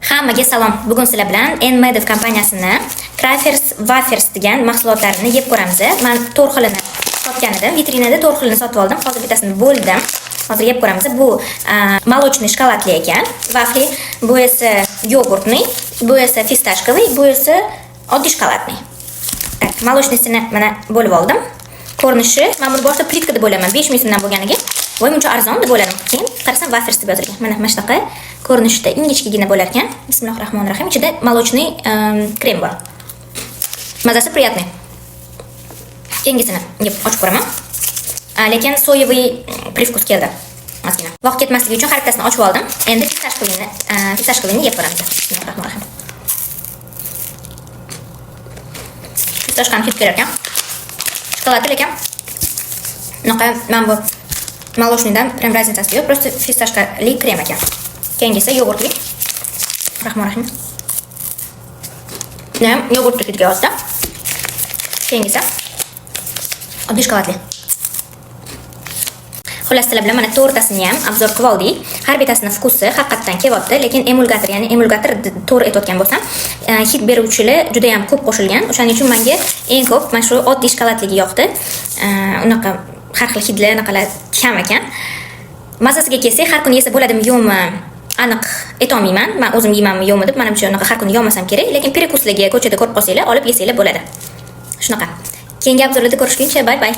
Hammaga salom. Bugun sizlar bilan Nmedov kompaniyasini Crackers Wafers degan mahsulotlarini yeb ko'ramiz. Men to'rt xilini sotgan edim. Vitrinada to'rt xilini sotib oldim. Hozir bittasini bo'ldim. Hozir yeb ko'ramiz. Bu молочный shokoladli ekan. Vafli. Bu esa йогуртный, bu esa фисташковый, bu esa oddiy шоколадный. Так, молочный sini mana bo'lib oldim. Ko'rinishi, men buni boshida plitka deb o'ylayman. 5000 so'mdan bo'lganiga. Voy, muncha arzon deb o'yladim. Keyin qarasam, wafers deb yozilgan. Mana shunaqa ko'rinishda ingichkagina bo'lar ekan. Bismillahir rohmanir rohim. Ichida молочный krem bor. Mazasi приятный. Keyingisini yeb ochib ko'raman. Lekin соевый привкус keldi. Ozgina. Vaqt ketmasligi uchun har bittasini ochib oldim. Endi фисташковый ni yeb ko'ramiz. Bismillahir rohmanir rohim. Фисташка ni hid kelar ekan. Shokoladli, lekin unaqa mana bu молочный dan прям разница si yo'q, просто фисташка li krem ekan. Keyingisi yogurtli. Rahmon rahim. Ne, yogurt hid kelyapti. Keyingisi oddiy shokoladli. Xullas, sizlar bilan mana to'rttasini ham обзор qilib oldik. Har bittasini вкус i haqiqatdan kelyapti, lekin emulgator, ya'ni emulgator, to'g'ri aytayotgan bo'lsam, hid beruvchilar juda ham ko'p qo'shilgan. O'shaning uchun menga eng ko'p mana shu oddiy shokoladligi yoqdi. Unaqa har xil hidlar, anaqalar kam ekan. Mazasiga kelsak, har kuni yesa bo'ladimi, yo'qmi, aniq aytolmayman. Men o'zim yeymanmi, yo'qmi deb, manimcha, unaqa har kuni yemasam kerak, lekin перекус larga ko'chada ko'rib qolsanglar, olib yesanglar bo'ladi. Shunaqa. Keyingi обзор larda ko'rishguncha, bye bye.